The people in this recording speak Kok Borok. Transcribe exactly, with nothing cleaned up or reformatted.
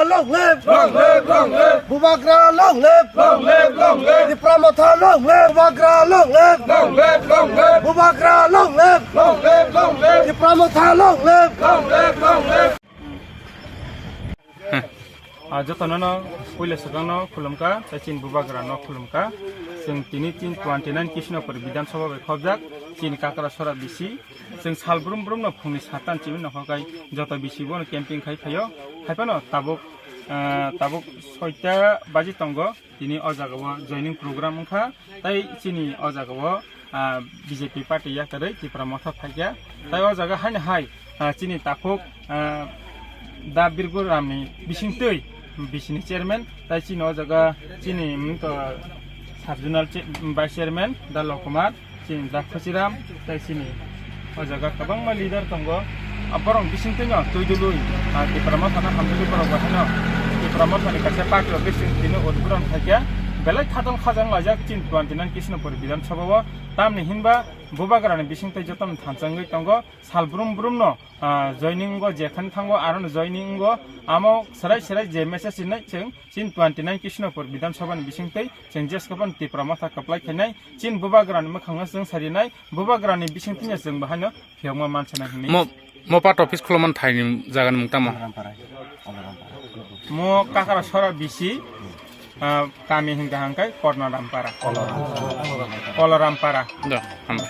Long live! Long live! Long live! Bubagra long live! Long live! Long live! Tipra Motha long live! Bubagra long live! Long live! Long live! Bubagra long live! Long live! Long live! Tipra Motha long live! Long live! Long live! Ah, jotono no puila swkang no khulumkha, tei chini Bubagra no khulumkha. Chwng tini tin twenty nine Krishnapur Bidhan Sabha bai khobjak, chini Kakrasora bisi. Chwng sal brum brum no phungni satan chimwi nokho kai joto bisi bono camping khai phaio. Haiphano tabuk, ah, tabuk soita baji tongo. Tini o jaga o joining program wngkha, tei chini o jaga o, ah, B J P party yakarwi Tipra Motha phaikha. Tei o jaga haino hai, ah, chini takhuk, ah, Da Birgu Ramni bisingtwi bisini chairman, tei chini o jaga chini, mm, to sub zonal che-, vice chairman Da Lokumar, chini Da Khuchiram, tei chini o jaga kwbangma leader tongo. A borok bisingtwino twi dului, ah, Tipra Mothano hamjagwi borok bahaino Tipra Mothani kaisa party o bising tini udgron khaikha. Belai khatong khajang laijak chini twenty nine Krishnapur Bidhan Sabha o. Tamni hinba Bubagrani bisingtwi jotono thanchangwi tongo. Sal brum brumno, ah, joining o jekhani thango, arono joining o. Amo serai serai je message rinai chwng chini twenty nine Krishnapur Bidhan Sabha ni bisingtwi chwng jeskapan Tipra Motha kwplai khainai. Chini Bubagrani mwkhangno chwng sarinai, Bubagrani bisingtwino chwng bahaino phiyokma mansanai hinwi. Mo, mo part office khulumani thaini jagani mung tamo? Kolorampara. Kolorampara. Mo Kakrasora bisi, ah, kami hingka hangkai Kornorampara. Kolorampara. Kolorampara. Da, hambai.